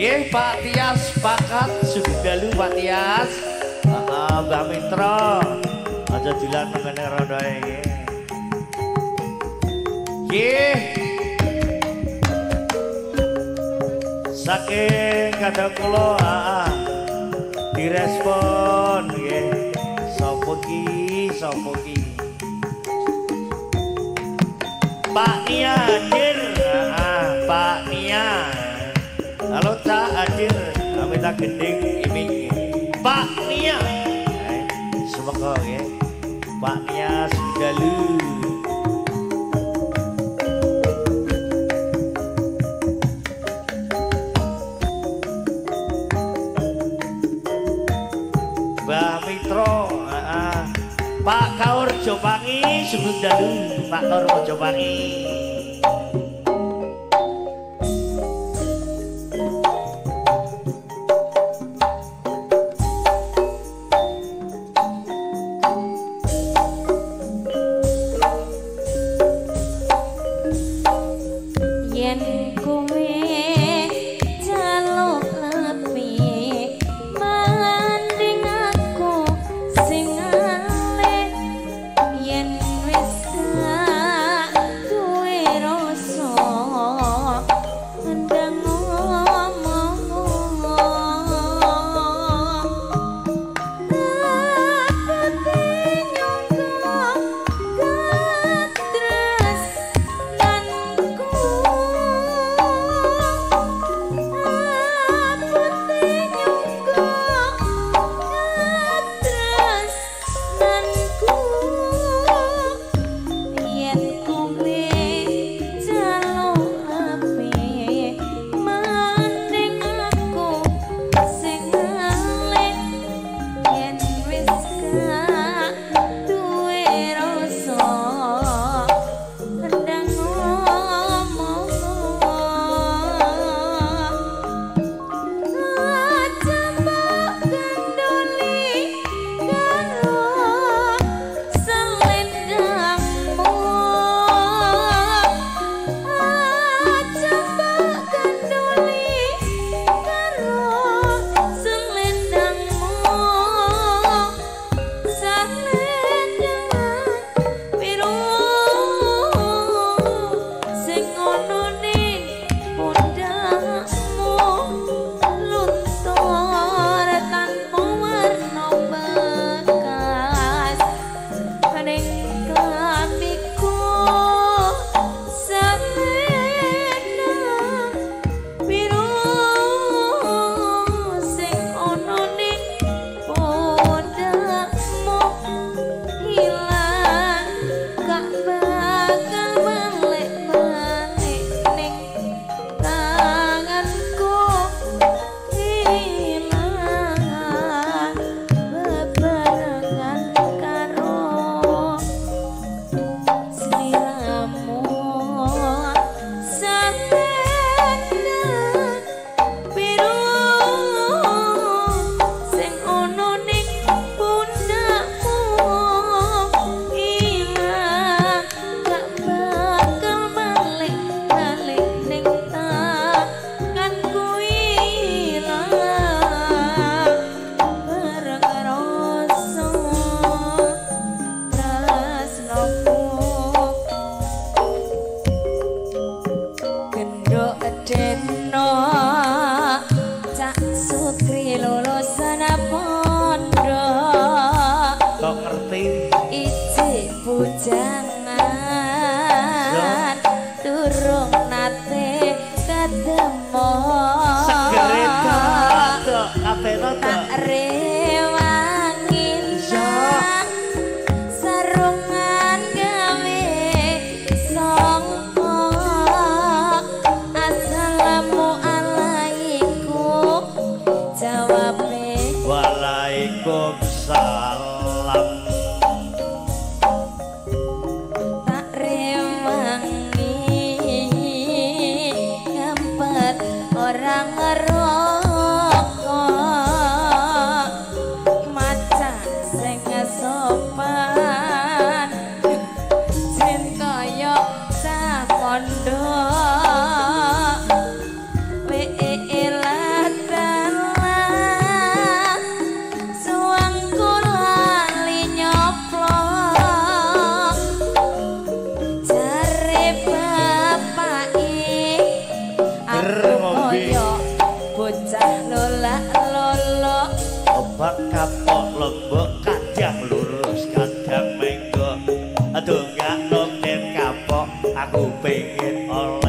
Nggih Pak Tias sepakat sugeng dalu Pak Tias. Heeh Mbah Mitra. Aja dilan mengene rondoe nggih. Nggih. Saking kadang kula heeh direspon nggih. Sapa ki? Sapa ki? Pak Nia hadir. Heeh, Pak Nia. Halo Cak hadir, kami tak gending iming. Pak Nia. Semoga nggih. Pak Nia sugeng dalu. Mbah Mitro, heeh. Pak Kaur Jopangi sugeng dalu, Pak Kaur Jopangi. Yen kowe jaluk lebih manding aku sing alih, yen wis gak duwe Aku pengen oleh.